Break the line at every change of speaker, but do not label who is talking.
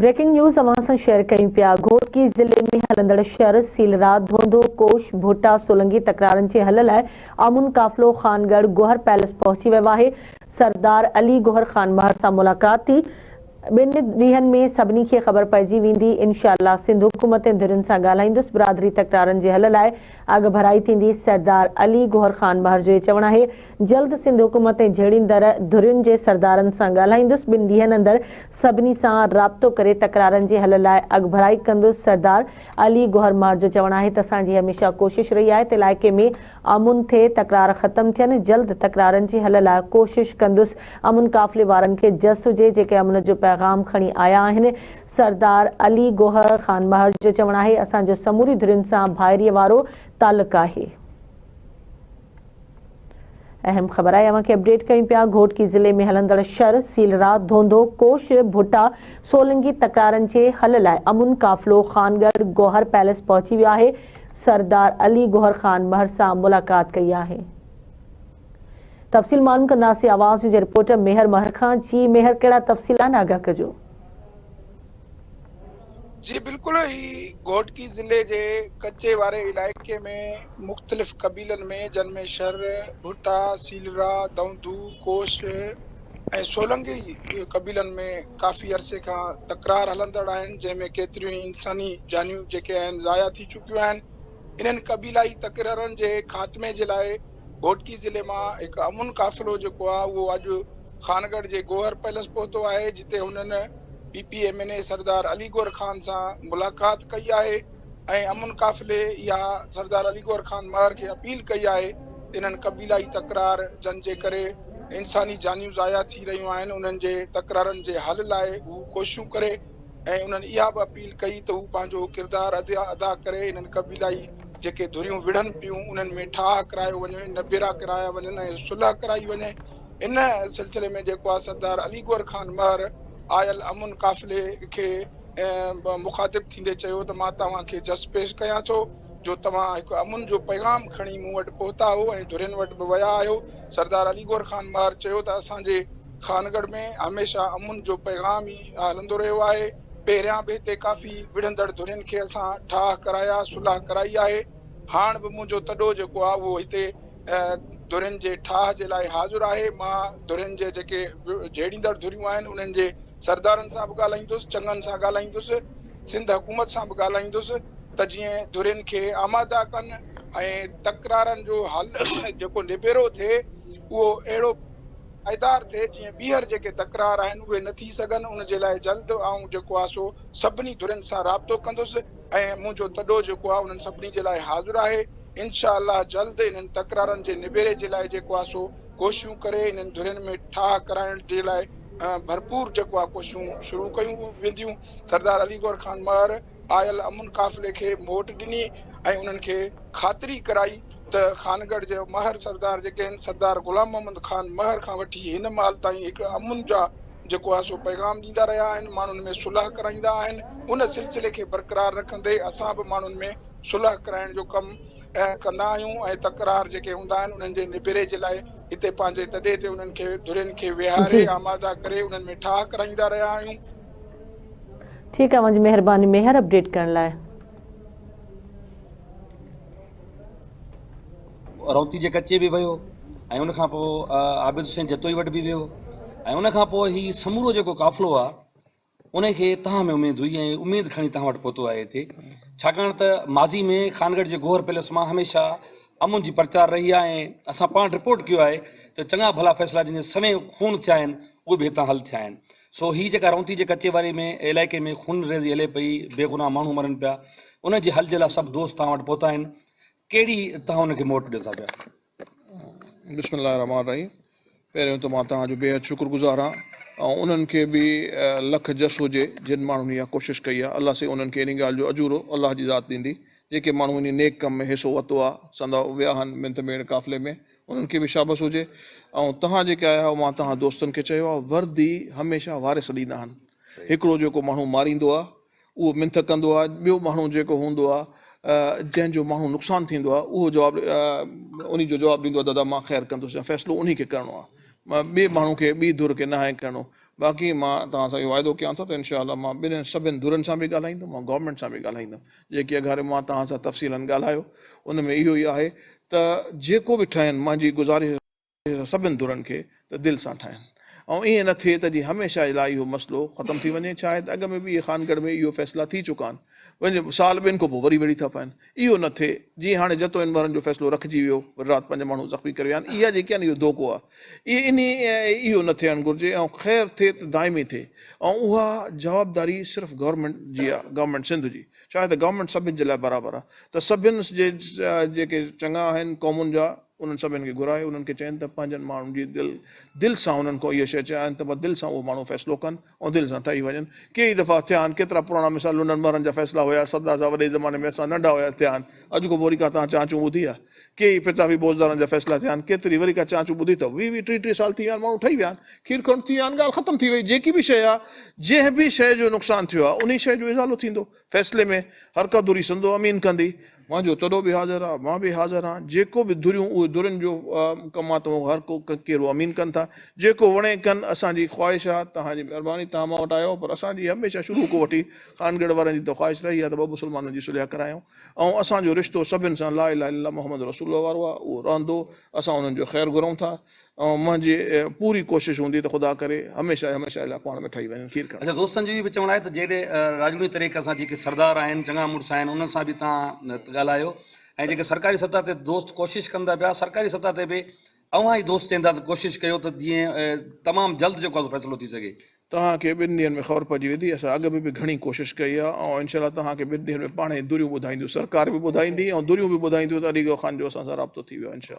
Breaking news اوهان سان share ڪيون پيا گهوٽڪي ضلعي ۾ هلندڙ شھر سيلرا ڌونڌو ڪوش ڀٽا سولنگي تڪرارن جي حل لاء امن قافلو خانڳڙھ گوهر پيلس پهچي ويو آهي سردار علي گوهر خان مهر سان ملاقات ٿي ٻن ڏينهن ۾ سڀني کي خبر پئجي ويندي، انشاء الله سنڌ حڪومت ۽ ڌرين سان ڳالهائيندس، برادري تڪرارن جي حل لاء اڳڀرائي ٿيندي، سردار علي گوهر خان مهر جو چوڻ آهي جلد سنڌ حڪومت ۽ جهيڙيندڙ ڌرين جي سردارن سان ڳالهائيندس، ٻن ڏينهن اندر سڀني سان رابطو ڪري تڪرارن جي حل لاء اڳڀرائي ڪندس، سردار علي گوهر مهر جو چوڻ آهي ته اسان جي هميشه ڪوشش رهي آهي ته علائقي ۾ امن ٿئي، تڪرار ختم ٿين، جلد تڪرارن جي حل لاء ڪوشش ڪندس، امن قافلي وارن کي جس هجي جيڪي امن جو پيغام کڻي آيا آهن، سردار علي گوهر خان مهر جو چوڻ آهي اسان جو سموري ڌرين سان ڀائريء وارو تعلق آهي. اهم خبر آهي اوهان کي اپڊيٽ ڪيون پيا گهوٽڪي ضلعي ۾ هلندڙ شھر سيلرا ڌونڌو ڪوش ڀٽا سولنگي تڪرارن جي حل لاء امن قافلو خانڳڙھ گوهر پيلس پهچي ويو آهي سردار علي گوهر خان مهر سان ملاقات ڪئي آهي تفصيل معلوم ڪنداسين آواز جي رپورٽر ميهر مهر کان جي ميهر ڪهڙا تفصيل آهن آگاهه ڪجو.
جي بلڪل هي گهوٽڪي ضلعي جي ڪچي واري علائقي ۾ مختلف قبيلن ۾ جن ۾ شر، ڀٽا، سيلرا، دونڌو، ڪوش ۽ سولنگي قبيلن ۾ ڪافي عرصي کان تڪرار هلندڙ آهن جنهن ۾ ڪيتريون ئي انساني جانيون جيڪي آهن ضايع ٿي چڪيون آهن انهن قبيلائي تڪرارن جي خاتمي جي لاء گهوٽڪي ضلعي مان هڪ امن قافلو جيڪو آهي اهو اڄ خانڳڙهه جي گوهر پيلس پهتو آهي جتي هنن P P M N A Sardar Ali Gohar Khan سان ملاقات ڪئي آهي ۽ امن قافلي اها سردار علي گوهر خان مهر کي اپيل ڪئي آهي ته انهن قبيلائي تڪرار جن جي ڪري انساني جانيون ضايع ٿي رهيون آهن انهن جي تڪرارن جي حل لاء هو ڪوششون ڪري ۽ انهن اها به اپيل ڪئي ته هو پنهنجو ڪردار ادا ڪري انهن قبيلائي جيڪي ڌريون وڙهن پيون انهن ۾ ٺاهه ڪرايو وڃي نبيرا ڪرايا وڃن ۽ صلح ڪرائي وڃي ان سلسلي ۾ جيڪو آهي سردار علي گوهر خان مهر آيل امن قافلي کي مخاطب ٿيندي چيو ته مان توهان کي جس پيش ڪيان ٿو جو توهان هڪ امن جو پيغام کڻي مون وٽ پهتا آهو ۽ ڌرين وٽ به ويا آهيو. سردار علي گوهر خان مهر چيو ته اسان جي خانڳڙهه ۾ هميشه امن جو پيغام ئي هلندو رهيو آهي، پهريان به هتي ڪافي وڙهندڙ ڌرين کي اسان ٺاهه ڪرايا، صلح ڪرائي آهي، هاڻ به منهنجو تڏو جيڪو آهي اهو هتي ڌرين جي ٺاهه جي لاء حاضر آهي، مان ڌرين جي جيڪي جهيڙيندڙ ڌريون آهن انهن جي سردارن سان به ڳالهائيندس، چڱن سان ڳالهائيندس، سنڌ حڪومت سان به ڳالهائيندس ته جيئن ڌرين کي آماده ڪن ۽ تڪرارن جو حل جيڪو نبيرو ٿئي اهو اهڙو پائيدار ٿئي جيئن ٻيهر جيڪي تڪرار آهن اهي نه ٿي سگهن، ان جي لاء جلد آئون جيڪو آهي سو سڀني ڌرين سان رابطو ڪندس. ۽ منهنجو تڏو جيڪو آهي انهن سڀني جي لاء حاضر آهي، انشاء الله جلد انهن تڪرارن جي نبيري جي لاء جيڪو آهي سو ڪوششون ڪري انهن ڌرين ۾ ٺاهه ڪرائڻ جي لاء ڀرپور جيڪو آهي ڪوششون شروع ڪيون وينديون. سردار علي گوهر خان مهر آيل امن قافلي کي موٽ ڏني ۽ انهن کي خاطري ڪرائي ته خانڳڙهه جي مهر سردار جيڪي آهن سردار غلام محمد خان مهر کان وٺي هن مهل تائين هڪ امن جا جيڪو آهي سو پيغام ڏيندا رهيا آهن، ماڻهن ۾ صلح ڪرائيندا آهن، ان سلسلي کي برقرار رکندي اسان به ماڻهن ۾ صلح ڪرائڻ جو ڪم ڪندا آهيون ۽ تڪرار جيڪي هوندا آهن انهن جي نبيري جي لاء هتي پنهنجي تڏي تي انهن کي ڌرين کي ويهاري آماده ڪري انهن ۾ ٺاهه ڪرائيندا رهيا آهيون.
ٺيڪ آهي اوهان جي مهرباني ميهر اپڊيٽ ڪرڻ لاء.
رونتي جي ڪچي به ويو ۽ ان کان پوء عابد حسين جتوئي وٽ به ويو ۽ ان کان پوء هي سمورو جيڪو قافلو آ ان کي تهان ۾ اميد هئي ۽ اميد کڻي تهان وٽ پهتو آهي هتي ڇاڪاڻ ته ماضي ۾ خانڳڙهه جي گوهر پيلس مان هميشه امن جي پرچار رهي آهي ۽ اسان پاڻ رپورٽ ڪيو آهي ته چڱا ڀلا فيصلا جن جي سوين خون ٿيا آهن اهي به هتان حل ٿيا آهن سو هي جيڪا رونتي جي ڪچي واري ۾ علائقي ۾ خون ريزي هلي پئي بيگناهه ماڻهو مرن پيا ان جي حل جي لاء سڀ دوست تهان وٽ پهتا آهن ڪهڙي توهان ان کي موٽ ڏيو ٿا پيا؟
بسم الله الرحمٰن الرحيم پهريون ته مان توهان جو بيحد شڪر گذار آهيان ۽ انهن کي به لک جس هجي جن ماڻهن اها ڪوشش ڪئي آهي الله سائين انهن کي انهي ڳالهه جو اجورو الله جي ذات ڏيندي جيڪي ماڻهو انهي نيڪ ڪم ۾ حصو ورتو آهي سندا ويا آهن منٿ ميڙ قافلي ۾ انهن کي به شابس هجي ۽ توهان جيڪي آيا آهيو مان توهان دوستن کي چيو آهي وردي هميشه وارث ڏيندا آهن هڪڙو جيڪو ماڻهو ماريندو آهي اهو منٿ ڪندو آهي، ٻيو ماڻهو جيڪو هوندو آهي جنهن جو ماڻهو نقصان ٿيندو آهي اهو جواب انهي جو جواب ڏيندو آهي دادا مان خير ڪندس يا فيصلو انهي کي ڪرڻو آهي. ٻئي ماڻهو کي ٻي ڌر کي ناهي ڪرڻو. باقي مان توهان سان اهو واعدو ڪيان ٿو ته انشاء الله مان ٻنهين سڀن ڌرين سان به ڳالهائيندم ۽ گورنمينٽ سان به ڳالهائيندم. جيڪي اگهاري مان توهان سان تفصيلن ڳالهايو ان ۾ اهو ئي آهي ته جيڪو به ٺهن منهنجي گذارش سڀن ڌرين کي ته دل سان ٺاهن ۽ ائين نه ٿئي ته جي هميشه لاء اهو مسئلو ختم ٿي وڃي ڇا آهي ته اڳ ۾ به اهي خانڳڙهه ۾ اهو فيصلا ٿي چڪا آهن وڃ سال ٻن کان پوء وري وڙهي ٿا پون اهو نه ٿئي جيئن هاڻي جتوئين وارن جو فيصلو رکجي ويو وري رات پنج ماڻهو زخمي ڪري ويا آهن اها جيڪي آهن اهو ڌوڪو آهي اهي انهي اهو نه ٿيڻ گهرجي ۽ خير ٿئي ته دائمي ٿئي ۽ اها جوابداري صرف گورنمينٽ جي آهي گورنمينٽ سنڌ جي ڇا آهي ته گورنمينٽ سڀن جي لاء برابر آهي ته سڀن جي جيڪي چڱا آهن قومن جا انهن سڀن کي گهرائي انهن کي چين ته پنهنجن ماڻهن جي دل دل سان انهن کان اها شيء چاهين ته بس دل سان اهو ماڻهو فيصلو ڪن ۽ دل سان ٺهي وڃن. ڪيئي دفعا ٿيا آهن، ڪيترا پراڻا مثال لنڊن مهرن جا فيصلا هيا، سردار صاحب وڏي زماني ۾ اسان ننڍا هيا ٿيا آهن، اڄ کان پوء وري ڪا توهان چانچون ٻڌي آهي؟ ڪيئي پرتابي بوزدارن جا فيصلا ٿيا آهن، ڪيتري وري ڪا چانچون ٻڌي اٿو؟ ويهه ويهه ٽيهه ٽيهه سال ٿي ويا آهن ماڻهو ٺهي ويا آهن، کير کنڊ ٿي ويا آهن، ڳالهه ختم ٿي وئي، جيڪي به شيء آهي جنهن به شيء جو نقصان ٿيو آهي انهي شيء جو ازالو ٿيندو، فيصلي ۾ هر ڪا ڌري سندو امين ڪندي. منهنجو تڏو به حاضر آ، مان به حاضر آهيان. جيڪو به ڌريون اهي ڌرين جو ڪم آ ته هو هر ڪو ڪيرو امين ڪن ٿا. جيڪو وڻي ڪن. اسان جي خواهش آ، توهان جي مهرباني توهان مان وٽ آيو پر اسان جي هميشه شروع کان وٺي خانڳڙهه وارن جي ته خواهش رهي آ ته ٻه مسلمانن جي صلح ڪرايون ۽ اسان جو رشتو سڀن سان لا اله الا الله محمد رسول الله وارو آ اهو رهندو. اسان انهن جو خير گهرون ٿا. ۽ منهنجي پوري ڪوشش هوندي ته خدا ڪري هميشه هميشه لاء پاڻ ۾ ٺهي وڃن کير کڻ.
اڇا دوستن جو اهو به چوڻ آهي ته جيڏي راڄوڻي طريقي سان جيڪي سردار آهن چڱا مڙس آهن انهن سان به توهان ڳالهايو ۽ جيڪي سرڪاري سطح تي دوست ڪوشش ڪن ٿا پيا سرڪاري سطح تي به اوهان ئي دوست چون ٿا ته ڪوشش ڪيو ته جيئن تمام جلد جيڪو آهي سو فيصلو ٿي سگهي.
توهان کي ٻن ڏينهن ۾ خبر پئجي ويندي اسان اڳ ۾ به گهڻي ڪوشش ڪئي آهي ۽ انشاء الله توهان کي ٻن ڏينهن ۾ پاڻ ئي ڌريون ٻڌائينديون سرڪار به ٻڌائيندي ۽ ڌريون به ٻڌائينديون ته علي گوهر خان جو اسان سان رابطو ٿي ويو آهي انشاء الله.